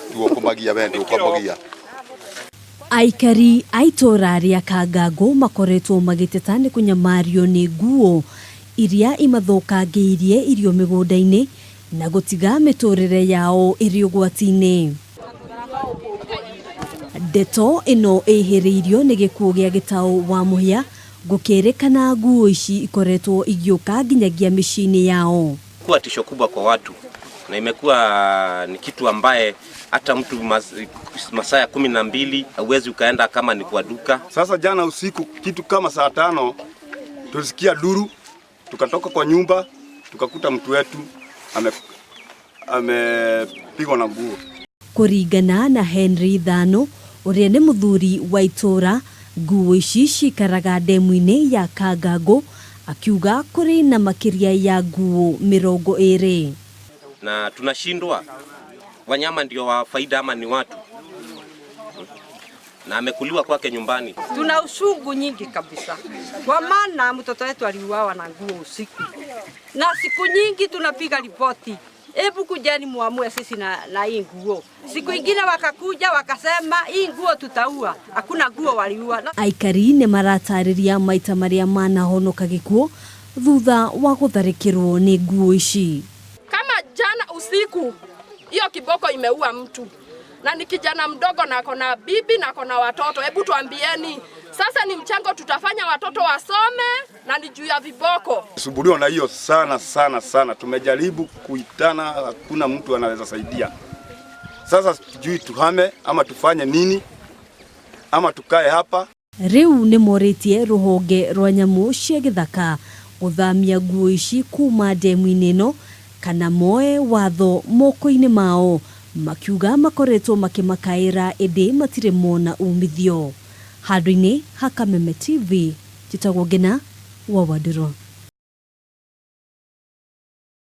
Tiguo kũmagia we ndũkũmagia. Aikari a itũũra rĩa Kangango makoretwo magĩteta nĩ kũnyamario nĩ nguo iria imathũkangĩirie irio mĩgũnda-inĩ na gũtiga mĩtũrĩre yao ĩrĩ ũgwati-inĩ. Ndeto ĩno ĩhĩrĩirio nĩ gĩkuũ gĩa Gĩtaũ wa Mũhĩa, gũkĩrĩkana nguo ici ikoretwo igĩũka nginyagia mĩciĩ-inĩ yao. Kuwa tisho kubwa kwa watu na imekuwa ni kitu ambaye hata mtu masaa ya 12 hauwezi ukaenda kama ni kwa duka. Sasa jana usiku kitu kama saa 5 tulisikia duru, tukatoka kwa nyumba, tukakuta mtu wetu amepigwa na nguo. Kũringana na Henry Thano, ũrĩa nĩ mũthuri wa itũũra, nguo ici cikaraga ndemu-inĩ ya Kangango, akiuga kũrĩ na makĩria ya nguo 20. Na tunashindwa, wanyama ndio wa faida ama ni watu? Na amekuliwa kwake nyumbani. Tuna ushungu nyingi kabisa, kwa maana mtoto wetu aliuawa na nguo usiku, na siku nyingi tunapiga ripoti, hebu kujeni muamue sisi na hii nguo. Siku ingine wakakuja wakasema hii nguo tutaua, hakuna nguo waliua. Aikari nĩ maratarĩria maita marĩa manahonoka gĩkuũ thutha wa gũtharĩkĩrwo nĩ nguo ici. Kama jana usiku hiyo kiboko imeua mtu na ni kijana mdogo na ako na bibi na ako na watoto. Hebu tuambieni sasa, ni mchango tutafanya watoto wasome na ni juu ya viboko? Sumbuliwa na hiyo sana sana sana. Tumejaribu kuitana, hakuna mtu anaweza saidia. Sasa sijui tuhame ama tufanye nini ama tukae hapa. Rĩu nĩ morĩtie rũhonge rwa nyamũ cia gĩthaka gũthamia nguo ici kuma ndemu-inĩ ĩno kana moe watho moko-inĩ mao, makiuga makoretwo makĩmakaĩra ĩndĩ matirĩ mona umithio. Handũ-inĩ ha Kameme TV, njĩtagwo Ngina wa Wandirũ.